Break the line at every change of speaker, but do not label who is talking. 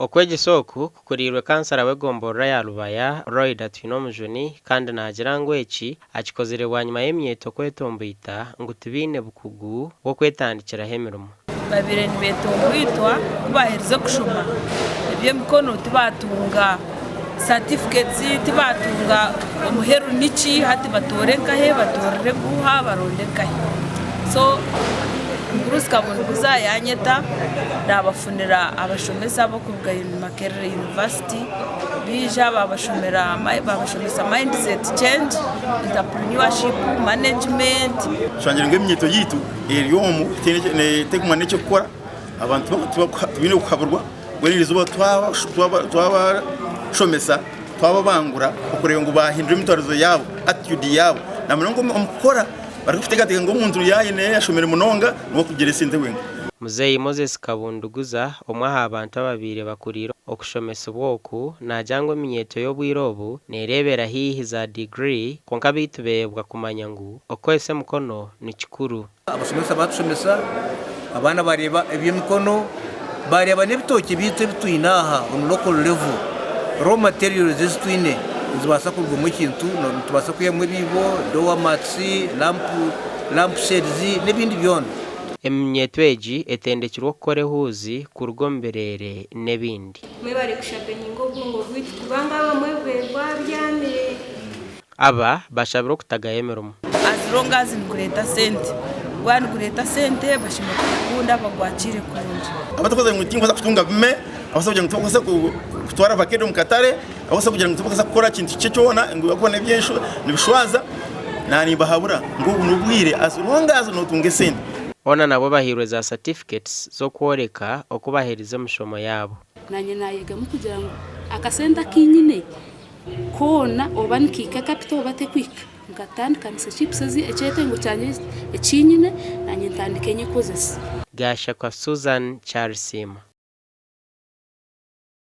Okwegyesa oku kukuriirwe kansara w'egomborora ya Rubaya, Loyda Twinomujuni kandi naagira ngu eki akikozire bwanyima y'eminyeeto kwetomboita ngu tibaine bukugu bw'okwetandikiraho emirimo.
Babaire nibetomboitwa ku baaherize kushoma eby'emikono tibatunga certificates, tibatunga omuheru niki, hati batoore nkahe, batoorere nkuha, baronde nkahe. So Bruce Kabundiguza yanyeta nabafunira abashomesa ab'okuruga Makerere University baija babashomera babashomesa mindset change, entrepreneurship, management.
Tushangire ngu eminyeeto yaitu eri omu terikumanya n'eky'okukora, abantu tibaine kuhaburwa mbwenu erizooba twabashomesa twababangura okureeba ngu baahindura emitwarize yaabo, attitude yaabo namunonga omu kukora barikuteekateeka ngu omuntu yaaba yashomire munonga niwe arikugira esente wenka.
Muzeeyi Moses Kabunduguza, omwe aha bantu ababaire bakuriire okushomesibwa oku, naagira ngu eminyeeto y'obwire obu neereebera haihi za diguri kwonka beitu beebwa kumanya ngu okukozesa emikono ni kikuru.
Abashomesa baatushomesa, abaana baareeba eby'emikono, baareeba n'ebitookye byaitu ebi twine aha on local level, raw materials ezi twine nizibaasa kurugamu ekintu, nitubaasa kwihamu ebiibo, door mats, lamp, lamp shades n'ebindi byona.
Eminyeeto egi etendekirwe okukora ehuuzi kuruga omu bireere n'ebindi.
Mwebare kushapeninga obwongo bwaitu kubanga abamwe bube bwabyamire.
Aba bashabirwe okutagayo emirimo.
As long as nigureeta sente, gwaba nigureeta sente bashemereire kugukunda bagwakiire kurungi.
Abarikugira ngu tinkubaasa kutunga bime, abarikugira ngu tinkubaasa kutwara vakedo omu katare, abarikugira ngu tinkubaasa kukora kintu kye kyona ngu ahabw'okuba n'eby'enshoni nibishwaza, naanye nimbahabura ngu obu n'obwire as long as nootunga esente.
Boona nabwo bahairwe za certificates z'okworeka oku baherize emishomo yaabo.
Naanye naayegamu kugira ngu akasente aku nyine koona oba nikihika capital oba tekuhika, nkatandikanisa chips ezi ekyetengo kyangye eki nyine naanye ntandike nyekozese.
Gashakwa Susan Kyarisiima.